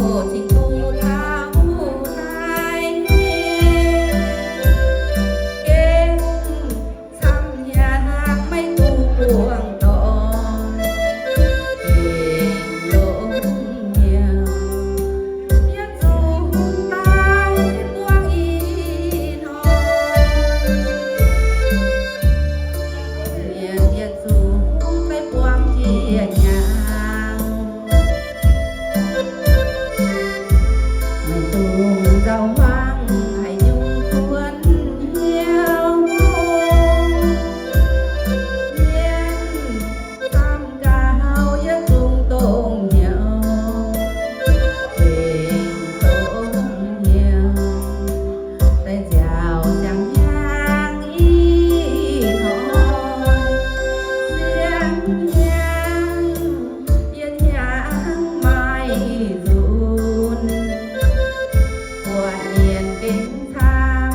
Cingx duqv taux daaih, gengh camv hnyangx maiv dungx buangh dorngx, gengh longx hnyouv. Yietc zungv daaih buangh ih hnoi, mienh yietc zungv daaih buangh jiex hnyangx. Maiv dungx nzauh hmuangx haaix nyungc kuonx hnyouv. Mienh camv gauh yietc zungv dongh hnyouv, gengh dongh hnyouv. Daaih nziaauc ziangh hnyangx ih hnoi, ziangh hnyangx yietc hnyangx maaih nzunc, buatc mienh gengh camv,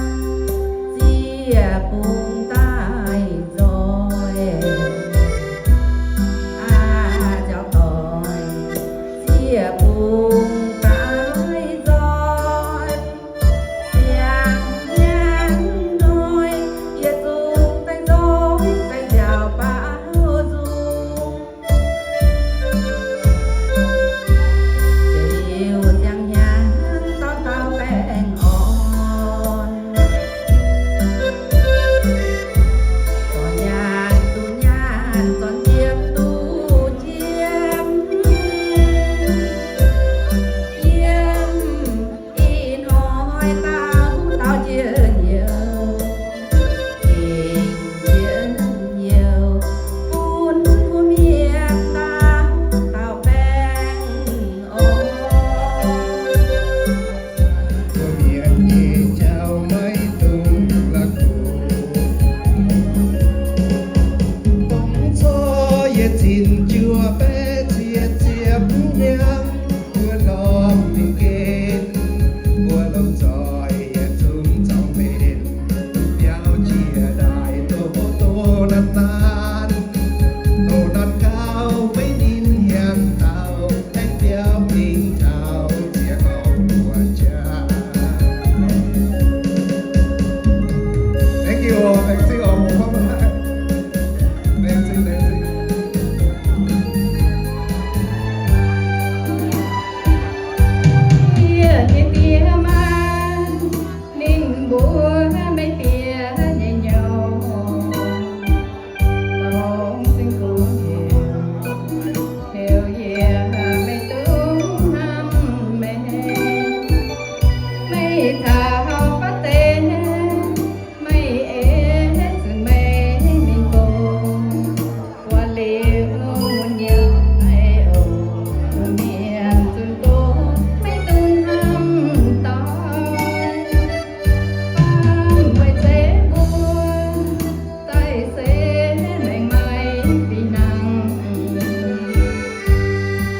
ziec bung daaih nzoih. Aa, nziaauc doic, ziec bung daaih nzoih. Ziangh hnyangx hnoi, yietc zungv daaih nzoih daaih nziaauc baaux nzung. Ziouc ziouc ziangh hnyangx dauh dauh baengh orn. Zornc nyaanh duqv nyaanh, zornc jiem duqv jiem. Yiem ih hnoi dauh dauh jiex hnyouv, gengh jiex hnyouv bun mbuo mienh dauh dauh baengh orn. Mbuo mienh nyei jauv maiv dungx la'kuqv. Dongh corc yietc cin juov baeqv ziepc ziepc hnyangx, mbuo ndorm mingh gen, mbuo lomh nzoih yietc zungv zorngx mbenc, biaux jiex daaih doh doh nanv nanv, doh nanv gauh maiv ninh hienx dauh, aengx biaux mingh taux ziex ngau buoz jaax. Thank you, thank you, thank you. Yie nyei die maa, ninh mbuo maiv bieqc nyei nyouz, longx zingh duqv heuc, heuc yie maiv duqv hnamv meih. Meih taux fatv deix, meih ei zuqc meih mingh bung. Buatc liuz mun nyei oc, mienh zunh doz maiv dungx hnamv doic. Baamh weic zeiv mbuo daaih se maengc maaih fih hnangv.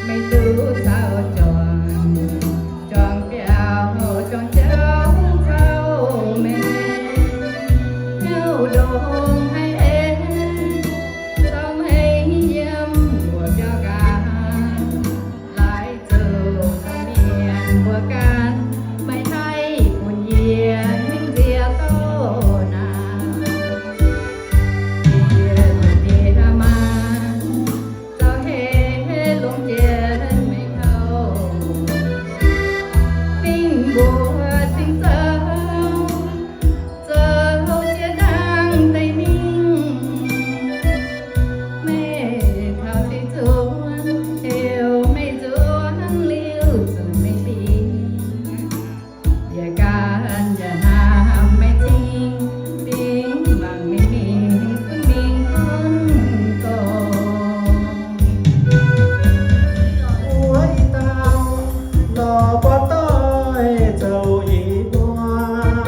Meih duqv caux juangc, juangc biauv, juangc jauv caux meih, hnyouv ndongc haaix aengx caux meih yiem wuov biauv nqaang. Laaix zuqc mienh mbuo gan, meih haih bun yie mingh nziex douh naaic. Yie nyei die maa, zoux heix longx jienv meih kouv. Dingh mbuo cingx zoux, zoux jiex ndaangc deix mingh. Meih taux se zuonx, heuc meih nzuonx liuz zuqc meih bingx. Yie gan yaac hnamv meih cing, bingx mangc meih mingh, bingx mingh gunv gorx. Wuov ih dauh lorz buatc doic zoux ih buangh,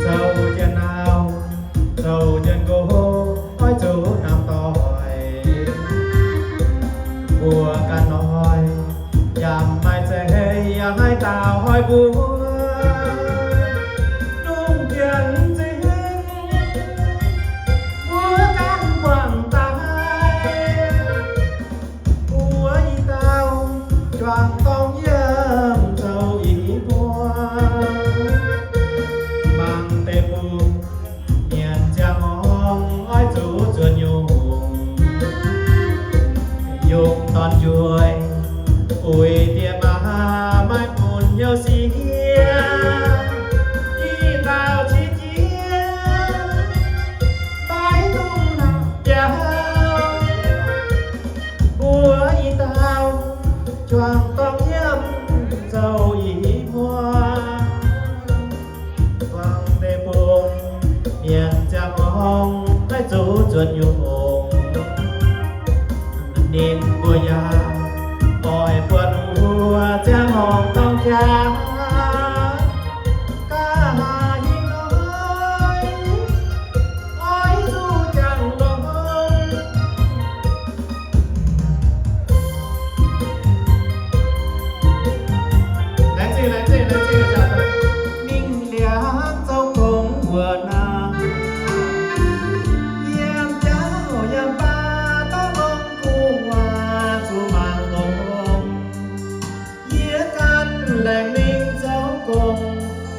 zoux njien-youh, zoux njien-youh, oix zuqc hnamv doic. Mbuo ganh hnoi yaac maaih zeiz yaac haih daux hnoi mbuo lungh ndiev nzengc. Mbuo ganh buangh daaih, mbuo ih dauh juangc dorng Bueix diex maa maaih funx hnyouv sieqv, i dauh qiex jiez, maiv dungx nangc biaux. Mbuo i dauh juangc dorngh nyiemv zoux i muoz. Buangh deix mbong mienh ziangh horngh maiv zuqc zuotc nyungc. Ninh mbuo yaac oix buatc mbuo ziangh horngh dorngh jaax, gaax haaix nyungc oix zuqc jangx longx. Mingh liangx zoux gong mbuo naaiv, yiem jauv yiem baav dorh longx gu'nguaaz zuqc mangc longx. Yie ganh laengz mingh zoux gong,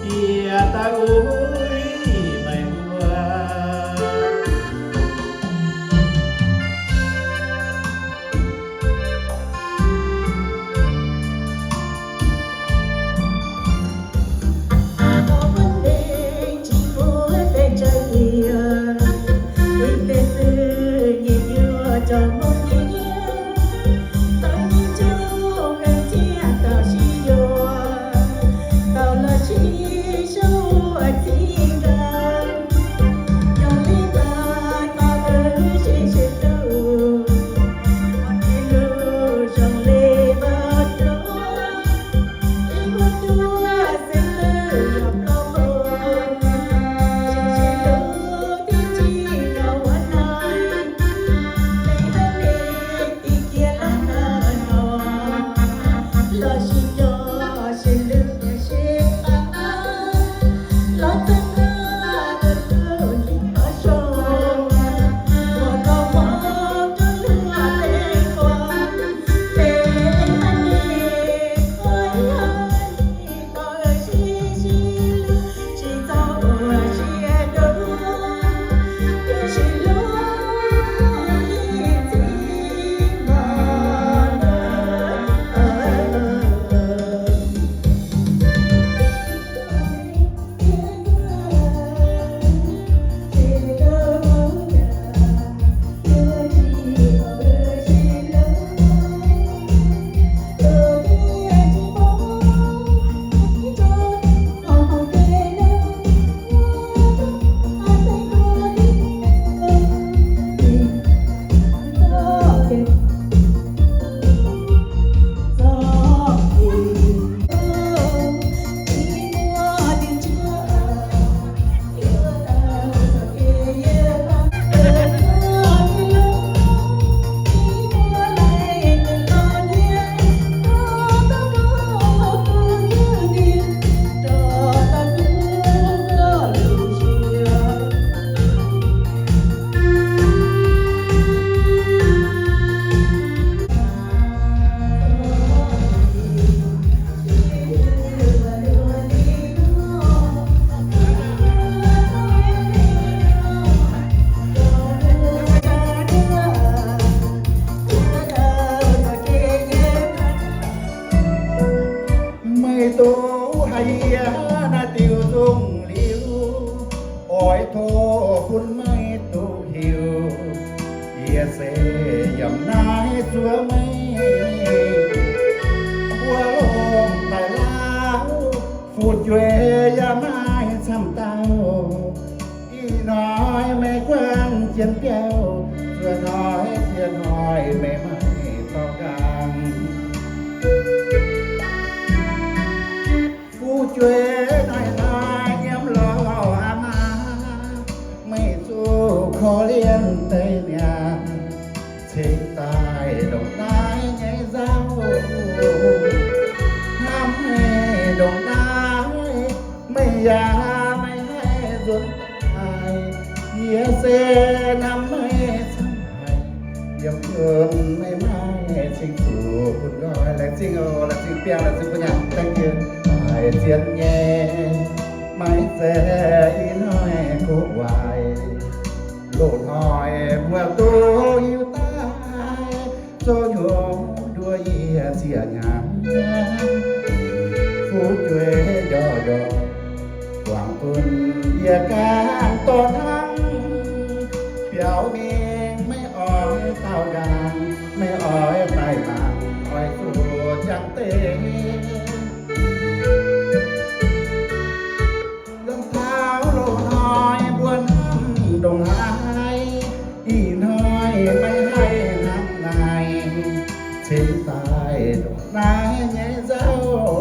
bieqc daaih uix meih mbuo. Meih doqc haiz yie naaiv diuh nzungh liuz, oix tov bun meih duqv hiuv. Yie se yiem naaiv zuov meih, mbuo longc daaih lauh, fu'jueiv yaac maiv camv dauh. Ih hnoi meih guanh jien biauv, zuov hnoi jien hnoi meih maiv dorh nqaang. Fu'jueiv naaiv hnoi yiem lorz aav maa, meih zuqc korv-lienh deix niaa, cingx daaih ndongc naaiv nyei nzauh. Hnamv meih ndongc naaiv, meih yaac maiv haih nzuonx daaih. Yie se hnamv meih camv haic, yiem nzuonx meih maiv cingx zuqc bun nqoi. Laengz zingh oc, laengz zingh biangh, laengz zingh bun nyanc. Thank you. Haiz zien nyei, maiv zeiz ih hnoi kov waaic. Loz-hnoi mbuo duqv hiuv daaih, zoux hnyouv nduov yie. Sieqv nyanc fu'jueiv njorqc njorqc, guangc bun yie ganh dorh hnangv. Biaux mingh maiv oix daauh nqaang, maiv oix daaih mangc oix zuqc jangx deix. Yiem taux loz-hnoi mbuo hnamv ndongc haaix, ih hnoi maiv haih hnamv naaic, cingx daaih ndongc naaiv nyei nzauh.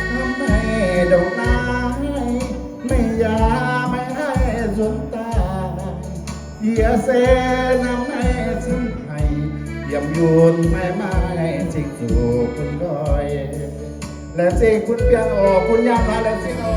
Hnamv naaiv ndongc naaiv, meih yaac maiv haih nzuonx daaih. Yie se hnamv naaiv cingx haic, yiem yunh maiv maaih cingx zuqc bun nqoi. Laengz zingh bun biangh oc, bun nyaanh haaix laengz zingh oc.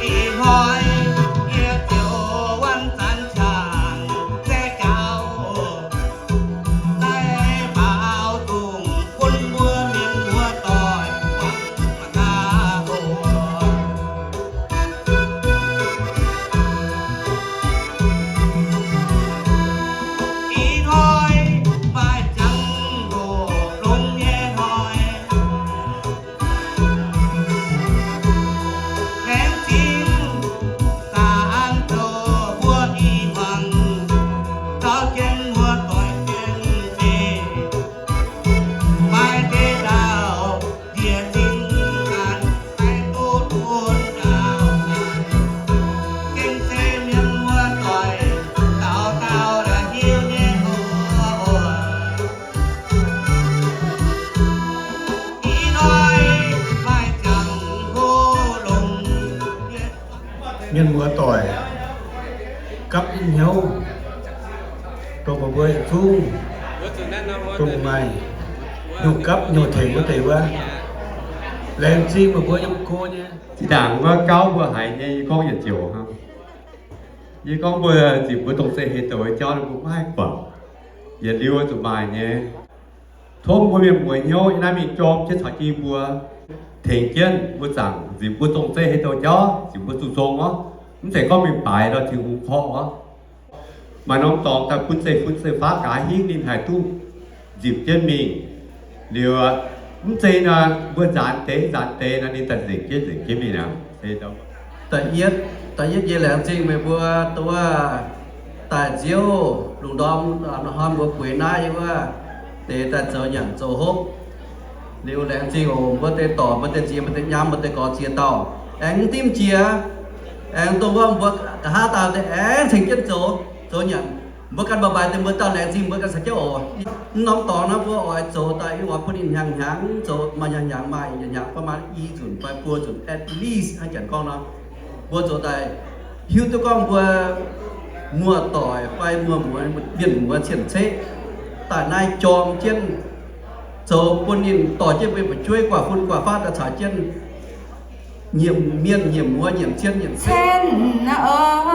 Ih hnoi yie ziouc wuov zanc qangx zaeqv jauv daaih baaux nzung bun mbuo mienh muoz-doic muangx gaax oc. Ih hnoi maaih ziangh hoc longx nyei hnoi. Laengz zingh saanx zoux mbuo i hmuangx, caux jienv muoz-doic jienv nzengc. Maaih deix dauh njiec zinh gaanv, maiv duqv bun dauh gaanv. Gengh se mienh muoz-doic, dauh dauh da'hiuv nyei oc. Mienh muoz-doic gapv hnyouv dongh meih mbuo yietc zungv dongh maaih hnyouv gapv hnyouv tengx wuov deix wuov. Laengz zingh meih mbuo yiem go nyei. Zinh ndaangc wuov gauv mbuo haiz nyei, yie gorngv yietc joux hnangv. Yie gorngv mbuo nzipc mbuo dongh zeiv hei douc jauv mbuo maiv haih guangc. Yietc liuz zuqc maaih nyei. Tov mbuo mienh muoz hnyouv yiem naaiv mingh jorm jienv caux jienv mbuo, tengx jienv mbuo zaangc nzipc mbuo dongh zeiv hei douc jauv, nzipc mbuo zuqc zong orv. Mv zeiz gorngv mingh baaix lorz Tin-Hungh korqv orv. Maaih norm dorngx daaih bun zeiv-fun zeiv-faqv gaax hingv ninh haih duqv nzipc jienv mingh. Liuz, mv zeiz nor mbuo nzaanx deix nzaanx deix nor ninh daaih nzengc jienv nzengc jienv mingh aqv. Da'yietv, Da'yietv jiex laengz zingh meih mbuo duqv daaih nziouv lungh ndorm hnoi mbuo bueix naaiv yie wuov deix daaih zoux nyanc zoux hopv. Liuz laengz zingh oc, mbuo deix dorc, mbuo deix nziex, mbuo deix nyaam, mbuo deix gorx ziex dauh, aengx dimv jiex, aengx dongh wuov mbuo nqa'haav daaih deix aengx ceng jienv zoux, zoux nyanc. Mbuo ganh mbaaix-mbaaix deix mbuo dauh laengz zingh mbuo ganh caux jienv oc. Mv norm dorngx nor mbuo oix zoux daaih oix bun ninh hnyangx-hnyangx zoux, maaih hnyangx-hnyangx maaih yietc hnyangx fai maaih i nzunc fai buo nzunc at least hnangv janx gorngv nor, mbuo zoux daaih hiuv duqv gorngv mbuo muoz-doic fai muoz-muoz, mienh muoz cien-ceqv daaih naaiv jorm jienv zoux bun ninh dorh jienv mbuo fu'jueiv guaax fun guaax faatv daaih caux jienv nyiemc mienh nyiemc muoz nyiemc cien nyiemc ceqv.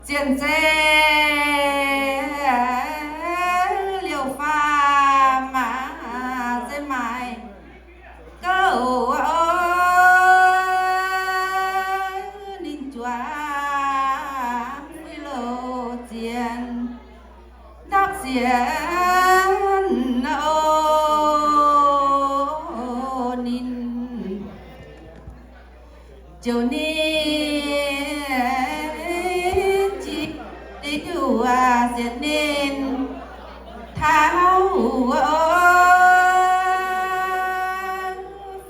Zien zeiv liouh faam maac zeiv maaiz gouv, ninh juangc fuiv loz zien ndapv sienx ninh, ziouc ninh jiex liuz sienx ninh taux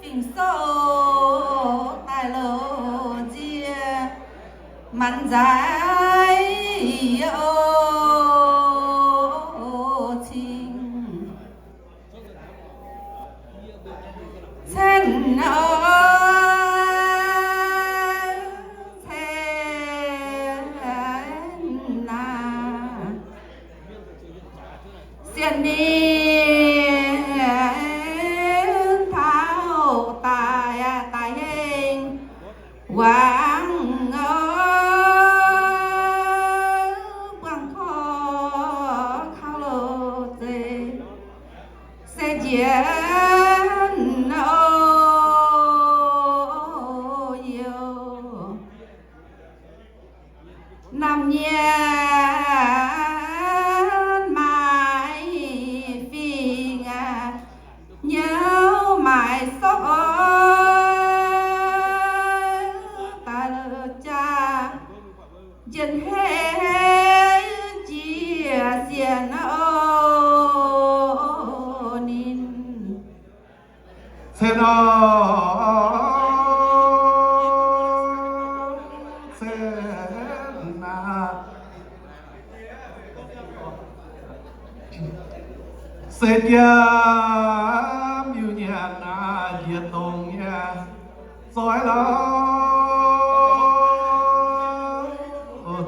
fingx-soqv daaih loz nzie manc nzaiv oc cing. Cen oc, cen aac, sienx ninh taux daic, daic hengh wangc oc, buangh korv kaux loz zeiv. Se njiec oc, youh naamh nyienx maaiz fingx, nyouv maaiz sopv oc, daaih la'jaa njien-heiv jiex sienx oc ninh. Cen oc, cen aac. Se jiem Iu-Nyanc naaiv njiec dongh nyei zoih lorqc,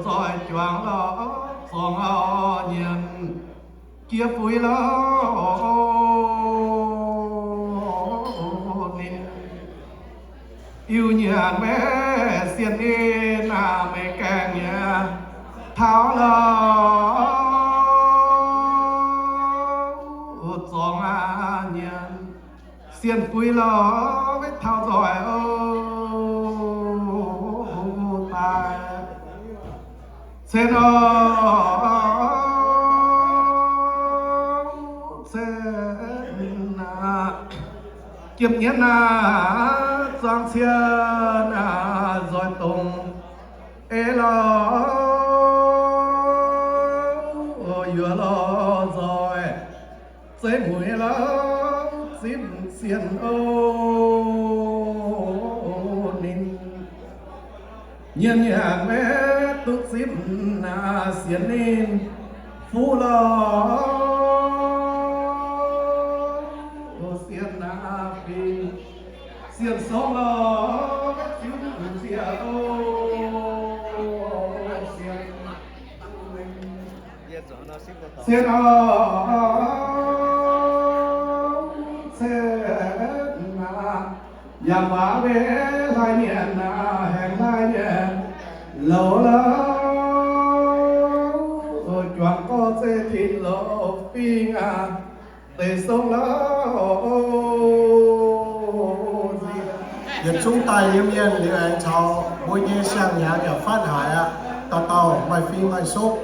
zoih juangc lorqc, zorngx auv nyienx jiex fuix lorqc ninh. Iu-Nyanc maiv sienx ninh naaic, meih gaengh nyei taux lorqc, zorngx auv nyienx sienx fuix lorqc, maiv taux nzoih oc daaih. Cen oc, cen aac. Jiem nyienz naaiv, zuangx cien naaiv, nzoih dongh eix lorqc, yuoqc lorqc nzoih, zeiv mueiz lorqc zipv sienx oc ninh. Nyienz nyanc maiv duqv zipv naaiv, sienx ninh fuqv lorqc, sienx naaiv fingx, sienx song lorqc, maiv zipv nziex oc, sienx, sienx oc, sienx naaiv. Yaac waac mbe hlaaix mienh naaiv, haengh hlaaix mienh louz lorqc, juangc gorx zeiv tin loz fingx aac, deix song lorqc. Yietc zungv daaih nyei mienh liuz aengx caux mbuo nyei siang-hnyangx yaac fatv haic aqv. Dauh dauh maaih fingx maaih sopv.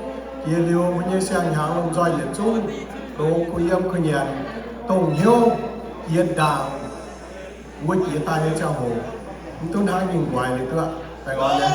Jiex liuz mbuo nyei siang-hnyangx lomh nzoih yietc zungv Dongh kuh yiem kuh nyanc, dongh hnyouv jiex ndaangc, wuov jiex daaih nyei ziangh hoc, mv duqv hnangv mingh mueiz liuz duqv daaih lorz nyei.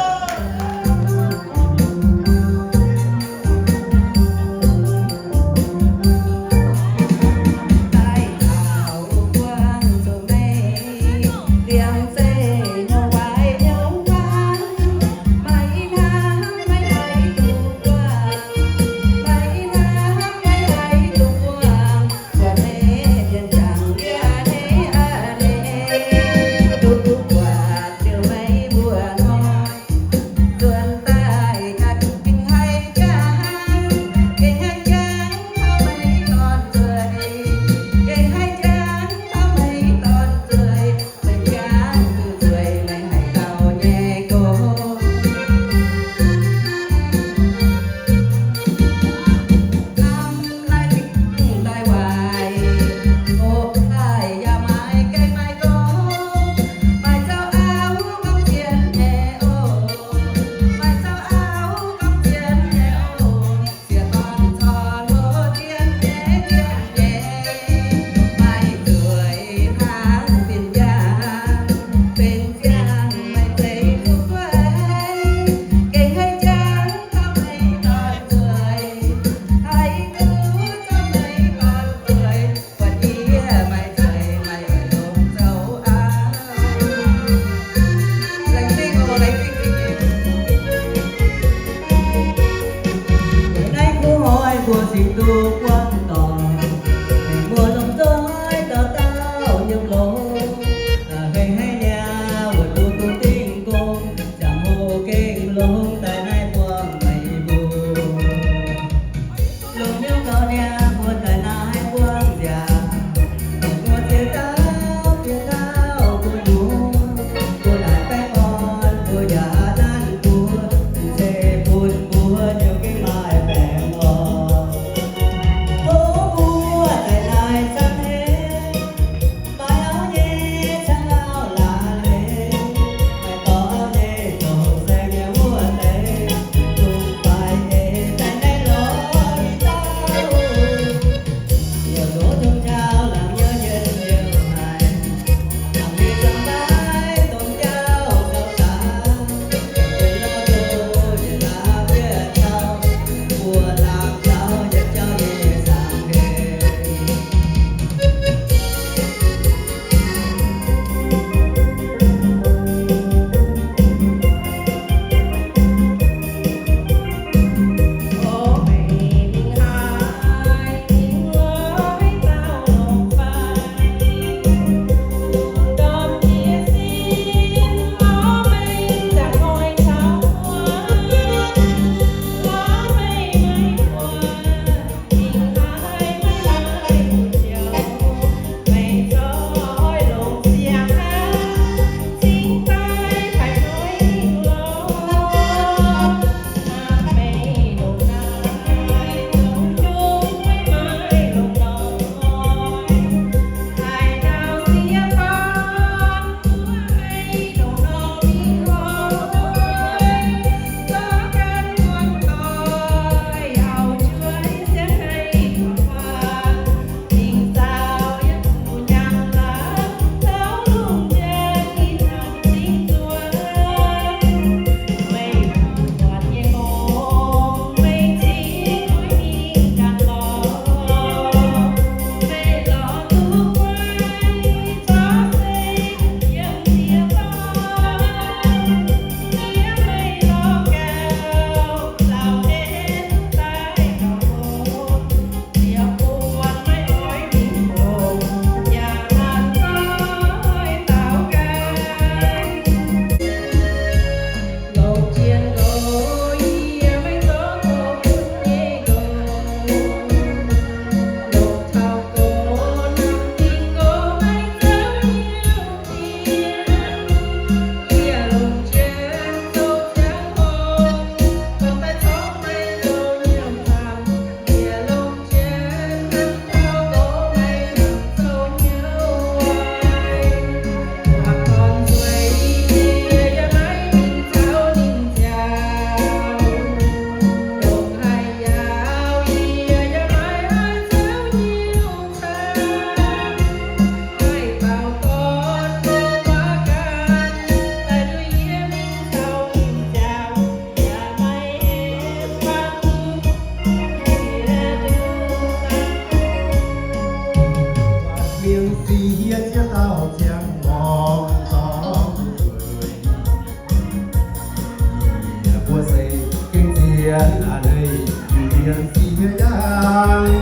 Yangh siex yaangh,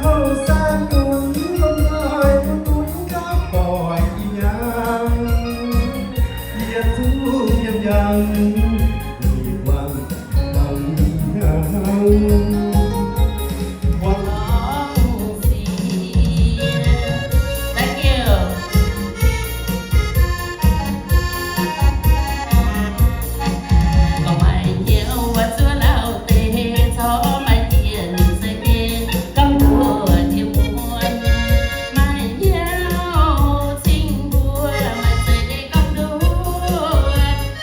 houh san lunx lomh nzoih mbuo dunv gapv boic yangh, yietc zungv yiem yangh, yietc wangc mangc hnyangx. Thank you. Gorngv maaih hnyouv wuov zuov lauh deix, corc maaih diex ninh se deix gorngv nduov diex muonz. Maaih hnyouv cing mbuo maaih zeiz deix gorngv nduov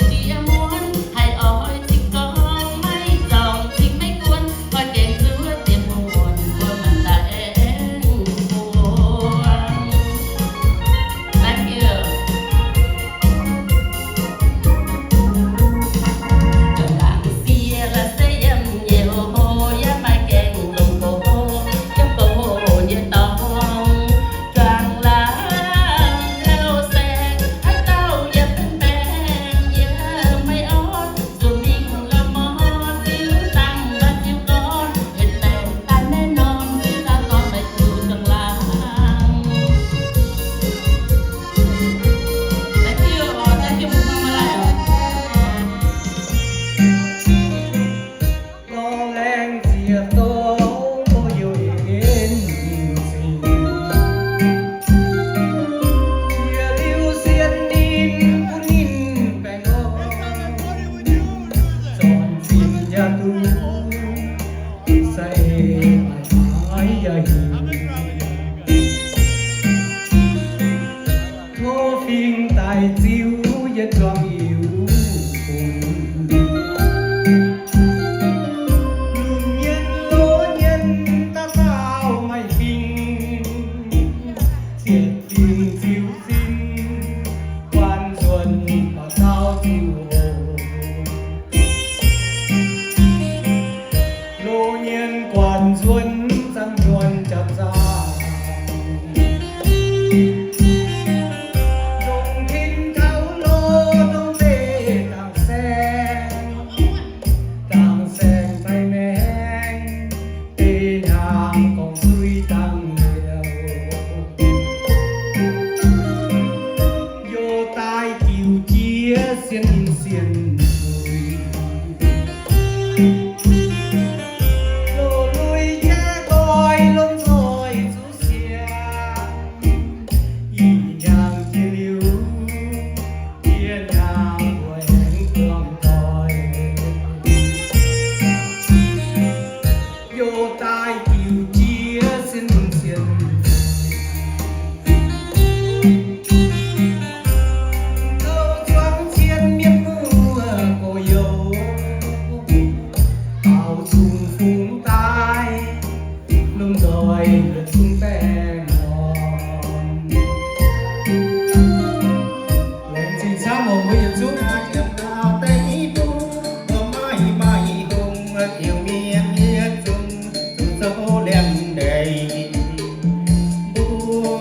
diex muonz. Haih oix cing gorngv maiv zorngc cing maiv guon, oix gaengh zuov diex muonz mbuo maaih daaih aengx mbuo. Thank you. Laangz sieqv la'seix yiem nyei hoc, yaac maaih gaengh longc gox, yiem gox nyei dorngx. Juangc laangz heuc saeng, haaix dauh yaac benx baengc, yie maiv orv, zuqc mingh la'morv ziux dangh mbaih ziux gorn, yietc baengc daaih maiv norm, ziux daaih gorn maiv zuqc juangc laangz. Thank you, thank you, mbuo maiv maaih laic. Lorz laengz ziex douz mbuo youh en ninh zingh. Jiex liuz sienx ninh bun ninh baengh orn, zornc zinh yaac duqv, sai maaih haaix yaac hinc. Tov fingx daaih ziux yietc juangc yiuc bun. Lunx nyienh loz nyienh dauh dauh maaih fingx, zietc fingx ziux zinh, guanh nzuonx baac dauh ziux oc. Loz nyienh guanh nzuonx zangv nzuonx jaax zaangc, ndongc tin taux loz ndongc mbeih dangc saeng, dangc saeng daaih maengx, deix hnyangx gorngv zuiz dangh liouh. Youh daaih diuc jiex sienx ninh sienx zuiz. Loz-lui jaax nqoi lomh nzoih zuqc siang, ih hnyangx jiex liuz, jiex hnyangx mbuo aengx buangh doic. Youh daaih diuc jiex sienx ninh sienx zuiz. Kouv zuangx cien mienh muoz gorx-youz, baaux zunh fungx daaih, lomh nzoih yietc zungv baengh orn. Laengz zingh camv oc mbuo yietc zungv. Deix buv, mbuo maiv maaih hungh, ziouc mienh yietc zungv zuqc zouv liemh ndeic. Mbuo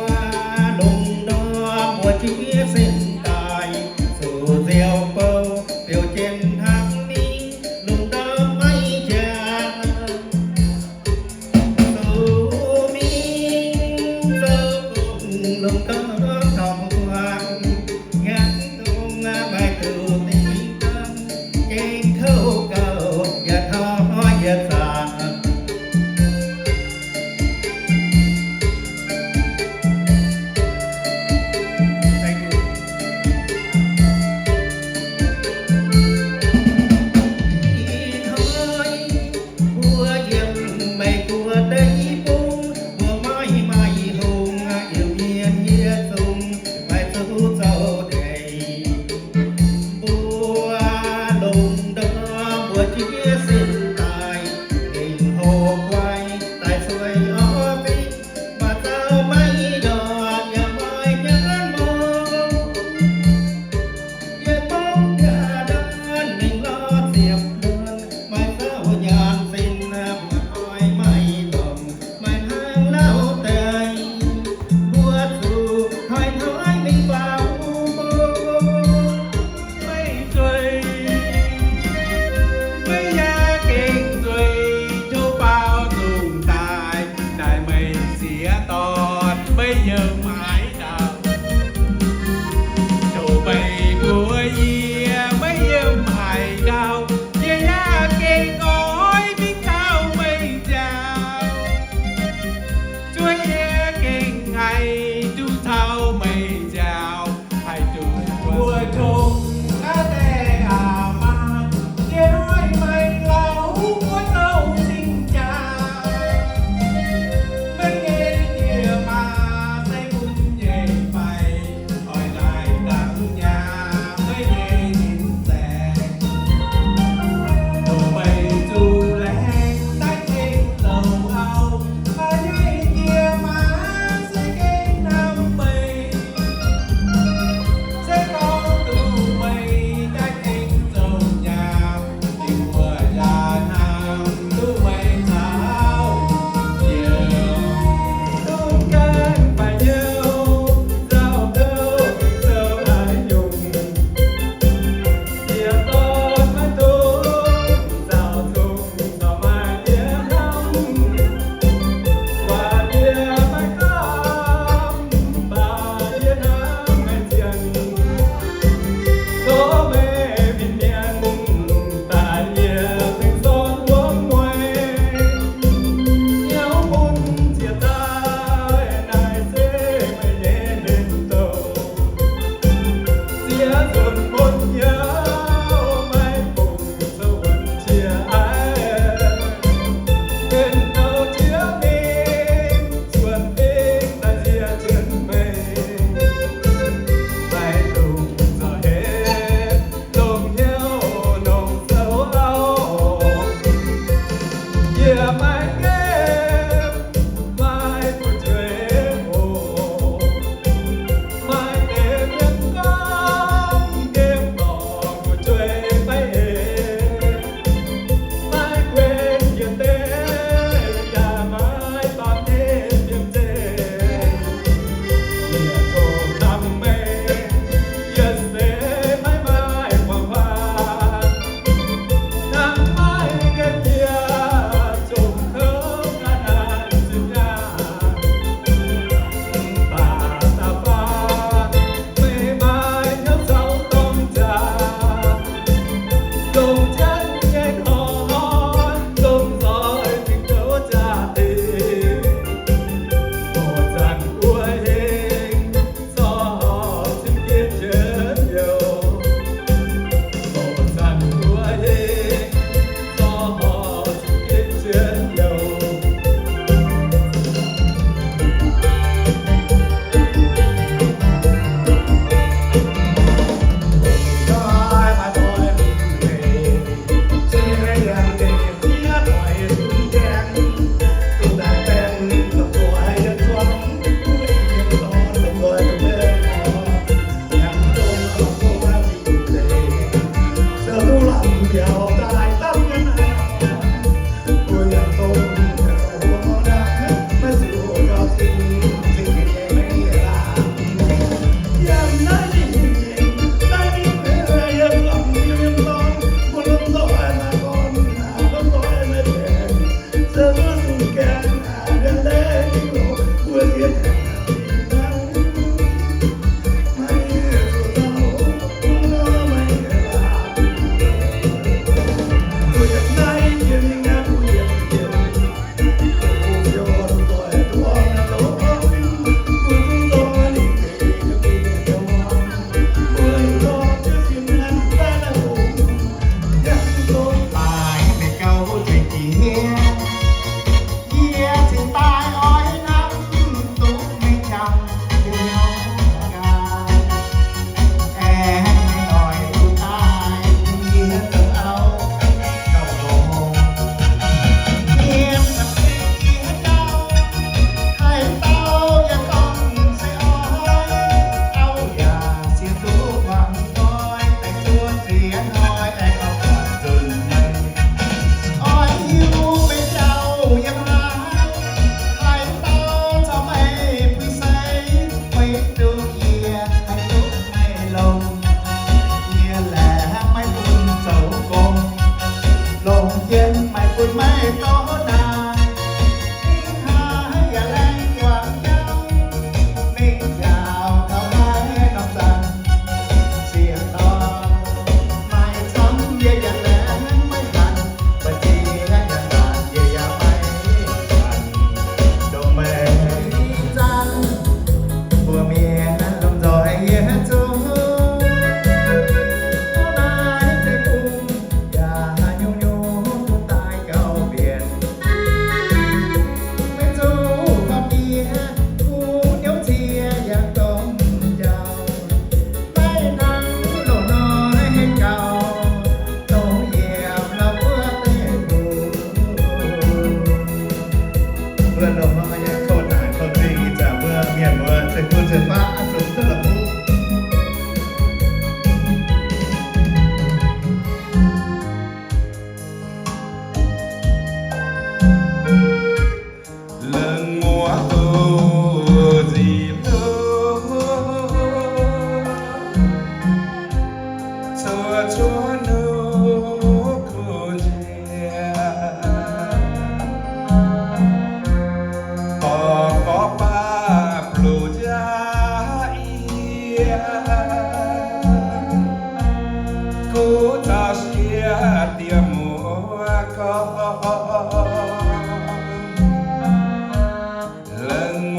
lungh ndorm mbuo jiex sin daaih, zuqc nziaaux bou, ziouc jien hnangv mingh, lungh ndorm maiv jaax. Zuqc mingh yiem haaix dauh. Dongh meih mbuo yie maiv yiem haaix dauh, yie yaac gengh oix mingh taux meih nziaaux. Zuov yie gengh haih duqv taux meih nziaaux, haih duqv mbuo tong gaax deix aqc maah. Yie hnoi maengx lauh mbuo zoux cing-jaa, meih nyei diex maa se bun nyei fai? Oix naaic dangx nyaah meih nyei ninh zaeng, dongh meih zuqc laengz daaih tengx zoux auv, meih nyei diex maa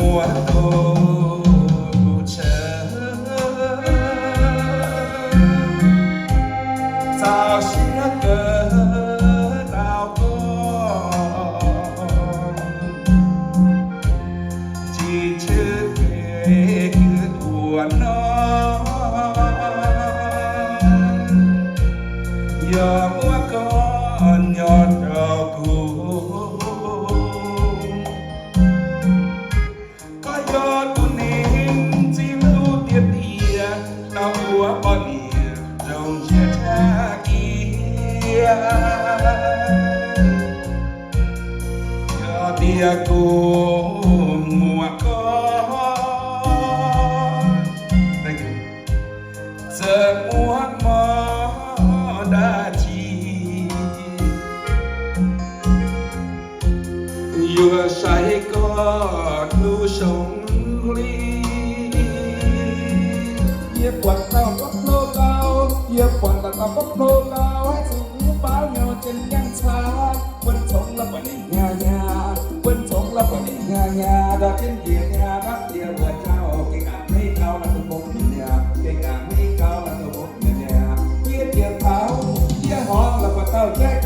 muoz-doic caux, caux sieqv gaux ndau gorngv, jiex cuotv deix wuov norm, yaac muoz-gorn nyorx ndau gorngv. Gorngv yaac duqv ninh zinh duqv diex diex, norm wuov borqv ninh longc njiec qaqv jiex. Yaac diex gorngv muoz-gorn, se muoz-mouv daaih jiex. Yuoqc sai gorngv nuqv song hlin, yie buatc dauh gopv hlo gau, yie buatc dauh gopv hlo gau, haiz zuqc mv baav nyouh jienv nyangv caa. Buonv congx la'buatc ninh hnyangx-hnyangx, buonv congx la'buatc ninh hnyangx-hnyangx, ndortv jienv njiec hnyangx, ndortv njiec wuov jauv, gengh gaax meiv gau, la'duqv mbopv ninh mi'aqv, gengh gaax meiv gau, la'duqv mbopv ninh mi'aqv. Yie jiex taux, yie horngz la'buatc dauh jaiv